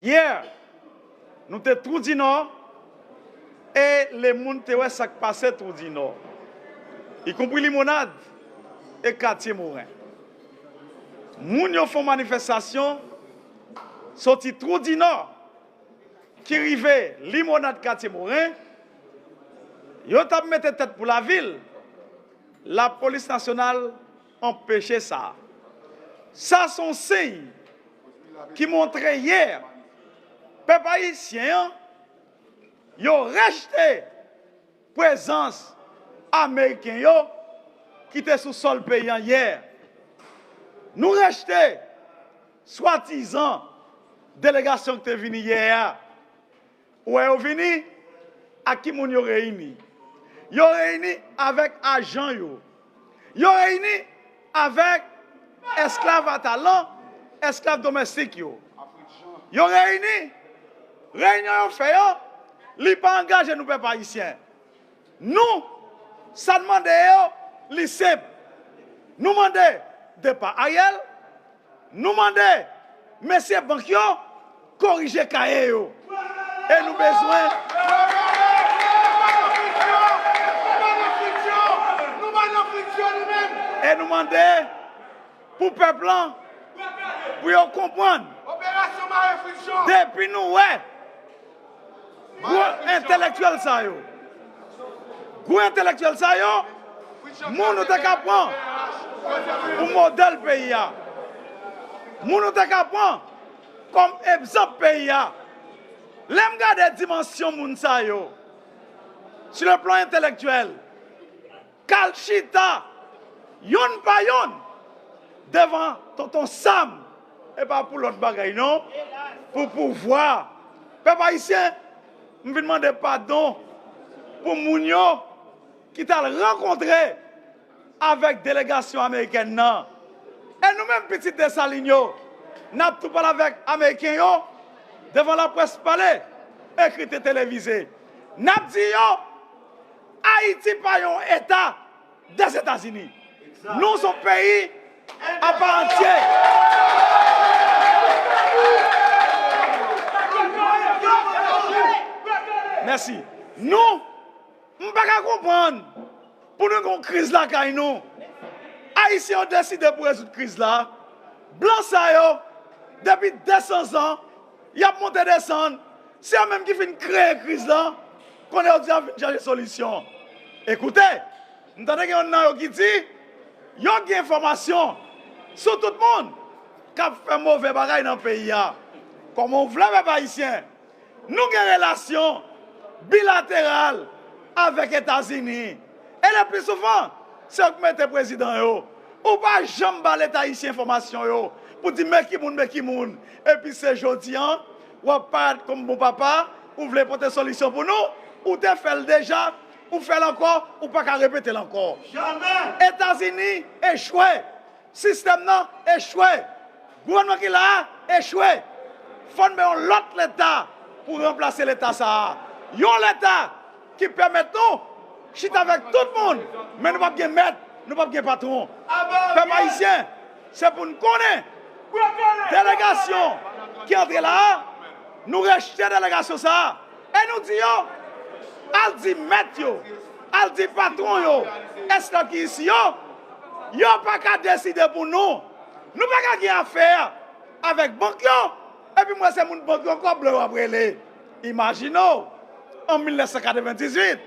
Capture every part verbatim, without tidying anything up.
Yè, nou te Twou di Nò, e lemonn te wè sa k pase Twou di Nò, ikonpri Limonad e Katye Moren. Moun yo fè yon manifestasyon soti Twou di Nò ki rive Limonad, Katye Moren, yo t ap mete tèt pou lavil, lapolis nasyonal anpeche sa. Sa se yon siy ki montre yè pèp ayisyen an, yo rejte prezans ameriken yo ki te sou sòl peyi an yè. Nou rejte swadizan delegasyon ki te vini yè a. Ou wè yo vini, ak ki moun yo reyini? Yo reyini avèk ajan yo. Yo reyini avèk esklav atalan, esklav domestik yo. Yo reyini, reyinyon yo fè yo, li pa angaje nou pèp ayisyen. Nou, sa n mande yo, li senp. Nou mande depa Ariel, nou mande mesye bank yo korije kaye yo. E nou bezwen E nou mande pou pèp lan, pou yo konprann, depi nou wè gwo entelektyèl sa yo, gwo entelektyèl sa yo, moun nou te ka pran pou modèl peyi a, moun nou te ka pran kòm egzanp peyi a. Lè m gade dimansyon moun sa yo, sur le plan intellectuel, k al chita yonn pa yonn devan Tonton Sam, e pa pou lòt bagay non, pou pouvwa. Pèp ayisyen, m vin mande padon pou moun yo ki t al rankontre avèk delegasyon amerikèn nan. E nou menm pitit Desalin yo, n ap tou pale avèk ameriken yo devan laprès pale, ekri te televize. N ap di yo, Ayiti pa yon eta Dèzetazini. Nou se yon peyi apa antye. Mèsi. Nou, m pa ka konprann pou nou gen yon kriz lakay nou. Ayisyen yo deside pou rezoud kriz la. Blan sa yo, depi de san zan, y ap monte desann. Se yo menm ki fin kreye kriz lan, kounye a yo di y ap vin chache solisyon. Ekoute, m tande gen yonn nan yo ki di, yo gen enfòmasyon sou tout moun k ap fè move bagay nan peyi a. Kòman w vle pèp ayisyen? Nou gen relasyon bilateral avèk Etazini. E le pli souvan, se yo k mete prezidan yo. Ou pa janm ba Leta ayisyen enfòmasyon yo pou di men ki moun, men ki moun. Epi se jodi a, w ap parèt kòm bon papa, ou vle pote solisyon pou nou, ou te fè l deja, ou fè l ankò, ou pa ka repete l ankò. Etazini echwe. Sistèm nan echwe. Gouvènman ki la a echwe. Fò n bay yon lòt leta pou ranplase leta sa a. Yon leta ki pèmèt nou chita avèk tout moun, men nou p ap gen mèt, nou p ap gen patwon. Pèp ayisyen, se pou n konnen delegasyon ki antre la a, nou rejte delegasyon sa a. E nou di yo, al di mèt yo, al di patwon yo, esklav ki isi yo, yo pa ka deside pou nou. Nou pa ka gen afè avèk bank yo, epi m wè se moun bank yo ankò blan yo ap rele. Imajine w, an mil nèf san katrevendizuit,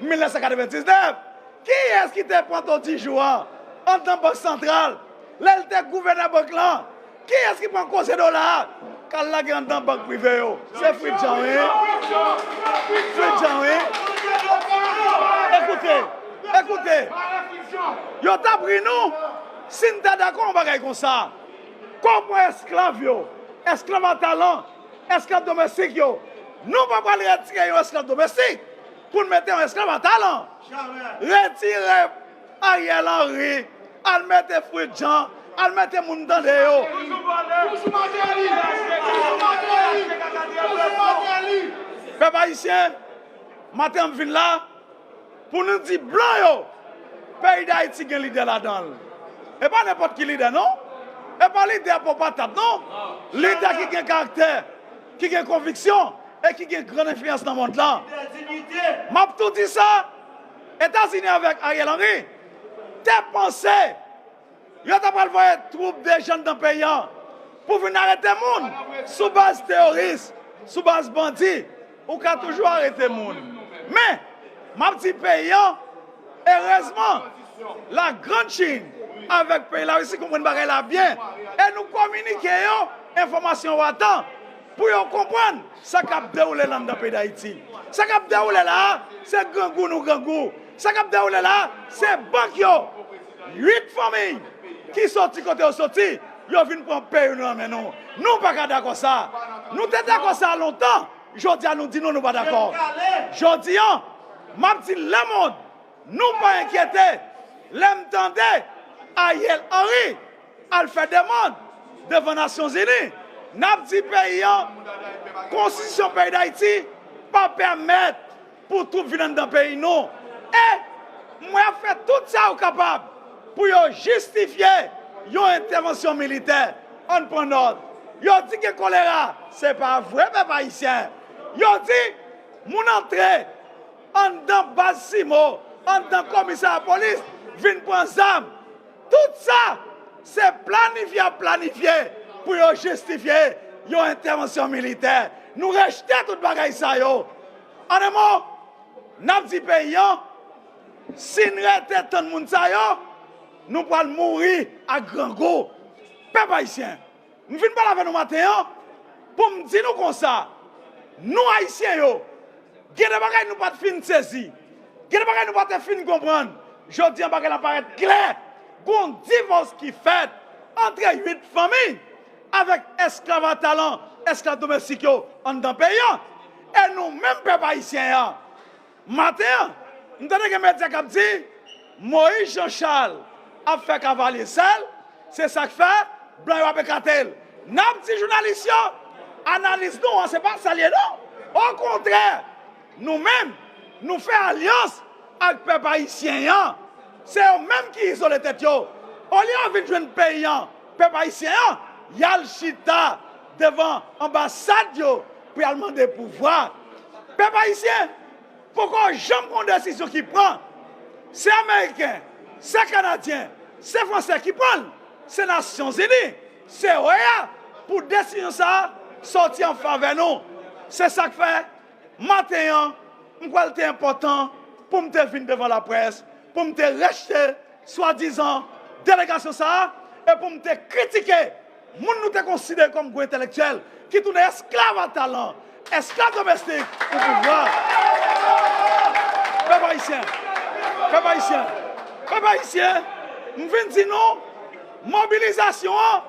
mil nèf san katrevendiznèf, kiyès ki te pran Todijou a anndan Bank Santral, lè l te gouvènè bank lan? Kiyès ki pran koze dola a k al lage anndan bank prive yo? Se Fritjan wi. Fritjan wi. Ekoute, ekoute. Yo t ap ri nou si n ta dakò yon bagay konsa. Kòman esklav yo, esklav atalan, esklav domestik yo, nou pa pral retire yon esklav domestik pou n mete yon esklav atalan. Retire Ariel Henry, al mete Fritjan, al mete moun tande yo. Pèp ayisyen, maten an m vin la pou nou di blan yo, peyi Dayiti gen lidè ladan l. E pa nenpòt ki lidè non. E pa lidè po patat non. Lidè ki gen karaktè. ki gen konviksyon e ki gen grann enfliyans nan mond lan. M ap tou di sa, Etazini avèk Ariel Henry te panse yo ta pral voye twoup de jèn nan peyi an pou vin arete moun sou baz teyoris, sou baz bandi. Ou ka toujou arete moun. Men, m ap di peyi an, erezman, Lagrann Chin avèk peyi Larisi konprann bagay la byen e nou kominike yo enfòmasyon yo atan pou yo konprann sa k ap dewoule nan anndan peyi Dayiti. Sa k ap dewoule la a, se grangou nou grangou. Sa k ap dewoule la a, se bank yo. Uit fanmi ki soti kote yo soti, yo vin pran peyi nou nan men nou. Nou pa ka dakò sa. Nou te dakò sa lontan. Jodi a nou di nou, nou pa dakò. Jodi a, m ap di lemonn, nou pa enkyete lè m tande Ariel Henry al fè demann devan Nasyonzini. N ap di peyi an, konstitisyon peyi Dayiti pa pèmèt pou twoup vin anndan peyi nou. E m wè y ap fè tout sa yo kapab pou yo jistifye yon entèvansyon militè. Ann pran nòt. Yo di gen kolera. Se pa vre, pèp ayisyen. Yo di moun antre anndan baz Simo, anndan komisarya polis, vin pran zam. Tout sa, se planifye y ap planifye pou yo jistifye yon entèvansyon militè. Nou rejte tout bagay sa yo. An en mo, n ap di peyi an, si n rete tann moun sa yo, nou pral mouri ak grangou. Pèp ayisyen, m vin pale avè nou maten an pou m di nou konsa, nou Ayisyen yo, gen de bagay nou pa t fin sezi, gen de bagay nou pa te fin konprann. Jodi an, bagay la parèt klè. Gon divòs ki fèt antre uit fanmi avèk esklav a talan, esklav domestik yo anndan peyi an. E nou menm pèp ayisyen an, maten an, m tande gen medya k ap di Moïse Jean Charles ap fè kavalye sèl, se sa k fè blan yo ap ekate l. N ap di jounalis yo, analiz nou an, se pa sa l ye non. Okontrè, nou menm, nou fè alyans ak pèp ayisyen an. Se yo menm ki izole tèt yo. Olye yo vin jwenn peyi an, pèp ayisyen an, y al chita devan anbasad yo pou y al mande pouvwa. Pèp ayisyen, poko janm gon desizyon ki pran. Se Ameriken, se Kanadyen, se Fransè ki pran l, se Nasyonzini, se OEA, pou desizyon sa a sòti an favè nou. Se sa k fè, maten an, m kwè l te enpòtan pou m te vin devan laprès, pou m te rejte swadizan delegasyon sa a, e pou m te kritike moun nou te konsidere kòm gwo entèlektyèl ki tounen esklav a talan, esklav domestik pou pouvwa. Pèp ayisyen, pèp ayisyen, pèp ayisyen, m vin di nou, mobilizasyon an,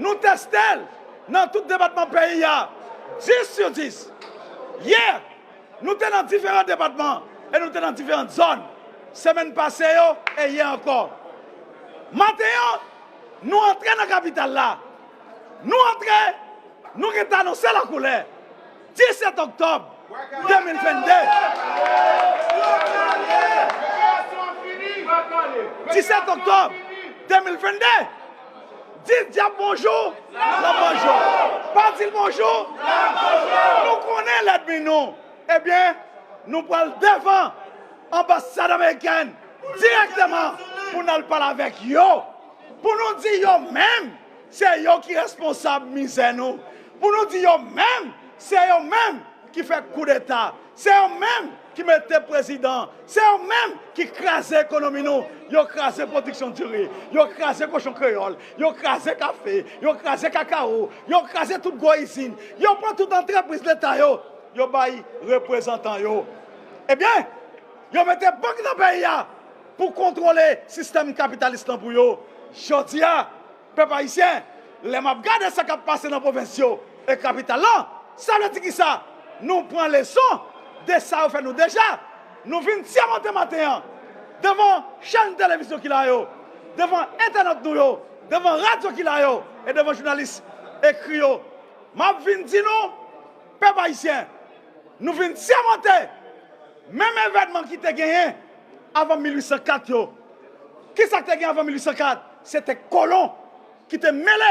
nou teste l nan tout depatman peyi a, dis sou dis. Yè, nou te nan diferan depatman e nou te nan diferan zòn. Semèn pase yo e yè ankò. Maten an, nou antre nan kapital la. Nou antre, nou gentan anonse lakoulè. Disèt òktòb de mil vennde. Disèt òktòb de mil vennde. Di dyab bonjou, l ap manje w. Pa di l bonjou, l ap manje w. Nou konnen lènmi nou. Ebyen, nou pral devan anbasad amerikèn dirèkteman pou n al pale avèk yo. Pou nou di yo menm, se yo ki responsab mizè nou. Pou nou di yo menm, se yo menm ki fè koudeta. Se yo menm ki mete prezidan. Se yo menm ki kraze ekonomi nou. Yo kraze pwodiksyon diri. Yo kraze kochon kreyòl. Yo kraze kafe. Yo kraze kakawo. Yo kraze tout gwo izin. Yo pran tout antrepriz leta yo. Yo bay reprezantan yo. Ebyen, yo mete bank nan peyi a pou kontwole sistèm kapitalis lan pou yo. Jodi a, pèp ayisyen, lè m ap gade sa k ap pase nan pwovens yo e kapital lan, sa vle di kisa? Nou pran leson de sa yo fè nou deja. Nou vin sèmante maten an devan chèn televizyon ki la yo, devan entènot nou yo, devan radyo ki la yo e devan jounalis ekri yo. M ap vin di nou, pèp ayisyen, nou vin sèmante menm evènman ki te genyen avan mil uit san kat yo. Kisa k te gen avan mil uit san kat? Se te kolon ki te mele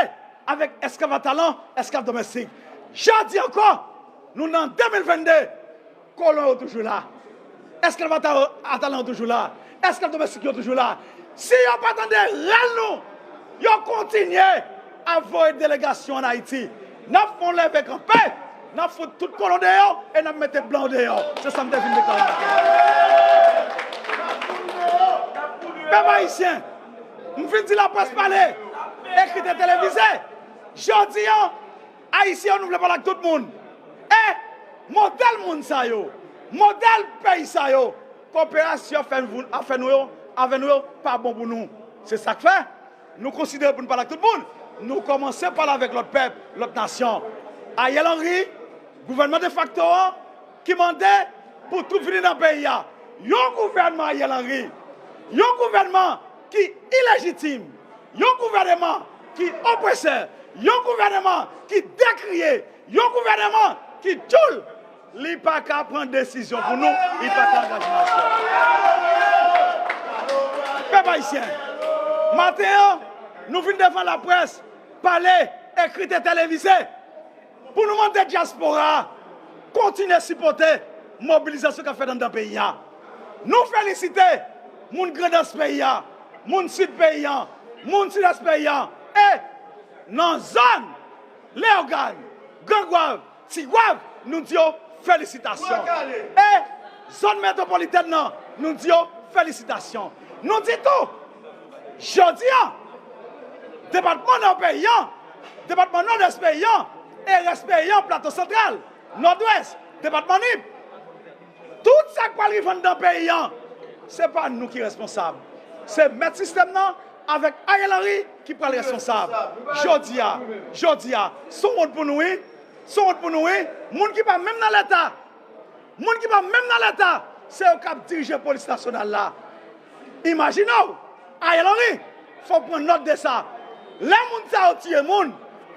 avèk esklav a talan, esklav domestik. Jodi ankò, nou nan de mil vennde, kolon yo toujou la. Èske Alvaro Atalan yo toujou la? Èske domestik yo toujou la? Si yo pa tande rèl nou, yo kontinye ap voye delegasyon ann Ayiti. N ap fè yon leve kanpe, n ap fout tout kolon deyò e n ap mete blan yo deyò. Se sa m te vin deklare maten an. Pèp ayisyen, m fin di laprès pale, ekri te televize. Jodi an, Ayisyen yo, nou vle pale ak tout moun. E modèl moun sa yo, modèl peyi sa yo, koperasyon ap fè nou, ap fè nou yo, avè nou yo, pa bon pou nou. Se sa k fè, nou konsidere pou n pale ak tout moun. Nou kòmanse pale avèk lòt pèp, lòt nasyon. Ariel Henry, gouvènman defakto an, ki mande pou twoup vini nan peyi a. Yon gouvènman Ariel Henry, yon gouvènman ki ilejitim, yon gouvènman ki opresè, yon gouvènman ki dekriye, yon gouvènman ki tchoul, li pa ka pran desizyon pou nou, li pa ka angaje nasyon. Pèp ayisyen, maten an, nou vin devan laprès, pale, ekri te televize. Pou nou mande dyaspora a kontinye sipòte mobilizasyon k ap fèt anndan peyi a. Nou felisite moun Grandans peyi a, moun Sid peyi a, moun Sidès peyi a, e nan zòn Leyogàn, Gran Gwav, Ti Gwav, nou di yo felisitasyon. E zòn metwopolitèn nan, nou di yo felisitasyon. Nou di tou, jodi a, depatman Nò peyi an, depatman Nòdès peyi an, e rès peyi an, Plato Santral, Nòdwès, depatman Nip, tout sa k pral rive anndan peyi an, se pa nou ki responsab. Se mèt sistèm nan avèk Ariel Henry ki pral responsab. Jodi a, jodi a, se yon wont pou nou, wi. Se yon wont pou nou, wi. Moun ki pa menm nan Leta, moun ki pa menm nan Leta, se yo k ap dirije polis nasyonal la. Imajine w, Ariel Henry, fò w pran nòt de sa. Lè moun sa yo tiye moun,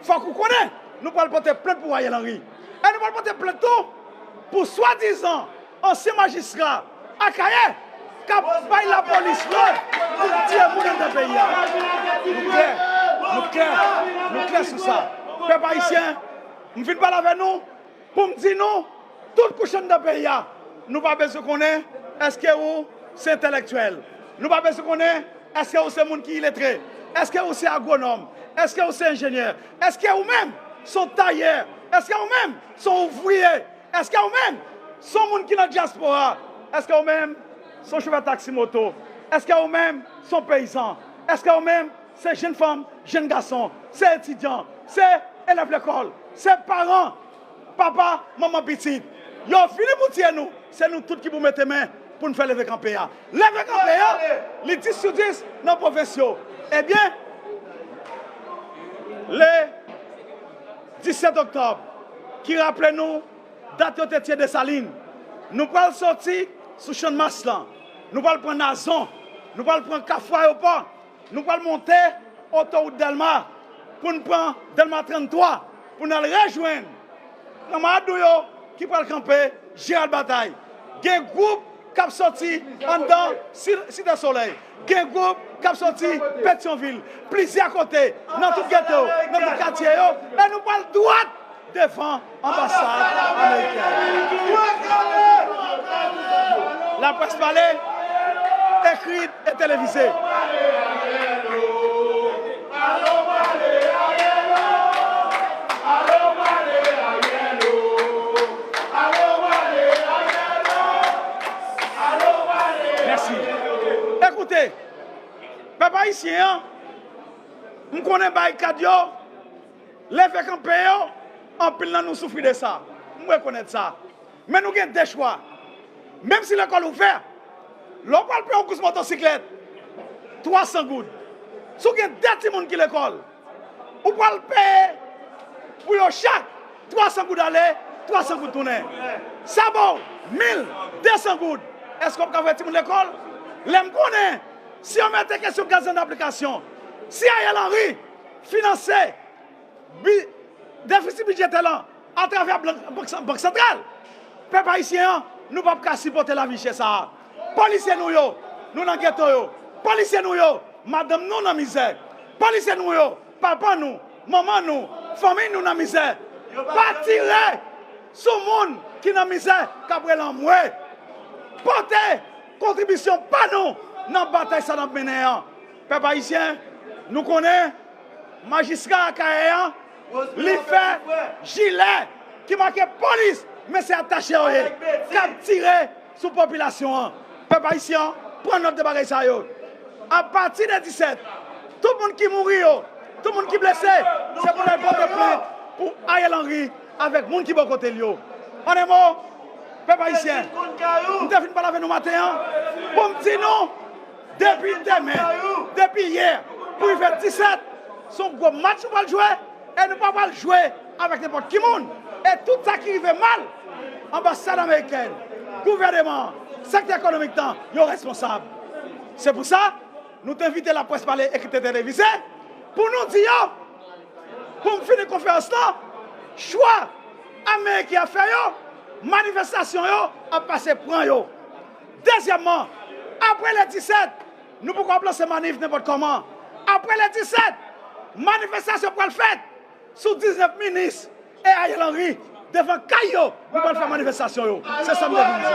fòk ou konnen, nou pral pote plent pou Ariel Henry. E nou pral pote plent tou pou swadizan ansyen majistra Akayè k ap bay lapolis lòd pou l tiye moun anndan peyi a. Nou klè, nou klè, nou klè sou sa. Pèp ayisyen, m vin pale avè nou, pou m di nou, tout kouch anndan peyi a, nou pa bezwen konnen èske ou se entèlektyèl. Nou pa bezwen konnen èske ou se moun ki iletre. Èske ou se agwonòm? Èske ou se enjenyè? Èske ou menm se yon tayè? Èske ou menm se yon ouvriye? Èske ou menm se yon moun ki nan dyaspora? Èske ou menm se yon chofè taksi moto? Èske ou menm se yon peyizan? Èske ou menm se jenn fanm, jenn gason, se etidyan, se elèv lekòl, se paran, papa, manman, pitit. Yo vini pou tiye nou, se nou tout ki pou mete men pou n fè leve kanpe a. Leve kanpe a, li dis sou dis nan pwovens yo. Ebyen, le disèt oktòb, ki raple nou dat yo te tiye Desalin, nou pral soti sou Channmas lan, nou pral pran Nazon, nou pral pran Kafou Ayewopò, nou pral monte otowout Dèlma pou n pran Dèlma tranntwa pou n al rejwenn kanmarad nou yo ki pral kanpe Jeral Batay. Gen gwoup k ap soti anndan Si-, Site Solèy. Gen gwoup k ap soti Petyonvil. Plizyè kote, nan tout geto, nan tout katye yo. E nou pral dwat devan anbasad amerikèn. Laprès pale, ekri e televize. Mèsi. Ekoute, pèp ayisyen an, m konnen barikad yo, leve kanpe yo, anpil nan nou soufri de sa. M rekonèt sa. Men nou gen de chwa. Menm si lekòl ouvè, lè w pral peye yon kous motosiklèt, twa san goud. Si w gen de timoun ki lekòl, ou pral peye pou yo chak twa san goud ale, twa san goud tounen. Sa ba w mil de san goud. Èske w ap ka voye timoun lekòl? Lè m konnen, si yo mete kesyon gaz an aplikasyon, si Ariel Henry finanse bi-, defisi bidjetè lan atravè blan-, bank, bank santral, pèp ayisyen an, nou p ap ka sipòte lavi chè sa a. Polisye nou yo, nou nan geto yo. Polisye nou yo, madanm nou nan mizè. Polisye nou yo, papa nou, manman nou, fanmi nou nan mizè. Pa tire sou moun ki nan mizè, k ap rele anmwe. Pote kontribisyon pa nou nan batay sa n ap mennen an. Pèp ayisyen, nou konnen majistra Akayè an, li fè jilè ki make polis, men se atache yo ye, k ap tire sou popilasyon an. Pèp ayisyen an, pran nòt de bagay sa yo. Apati de disèt, tout moun ki mouri yo, tout moun ki blese, se pou n al pote plent pou Ariel Henry avèk moun ki bò kote l yo. An en mo, pèp ayisyen, m te fin pale avè nou maten an pou m di nou, depi demen, depi yè, pou rive disèt, se yon gwo match nou pral jwe, e nou pa pral jwe avèk nenpòt ki moun. E tout sa ki rive mal, anbasad amerikèn, gouvèneman an, sektè ekonomik lan, yo responsab. Se pou sa, nou te envite laprès pale ekri tete televize pou nou di yo, pou m fini konferans lan, chwa ameriken ap fè yo, manifestasyon yo ap pase pran yo. Dezyèmman, apre le disèt, nou poko ap lanse manif nenpòt kòman. Apre le disèt, manifestasyon pral fèt sou diznèf minis e Ariel Henry devan kay yo, nou pral fè manifestasyon yo. Se sa m te vin di.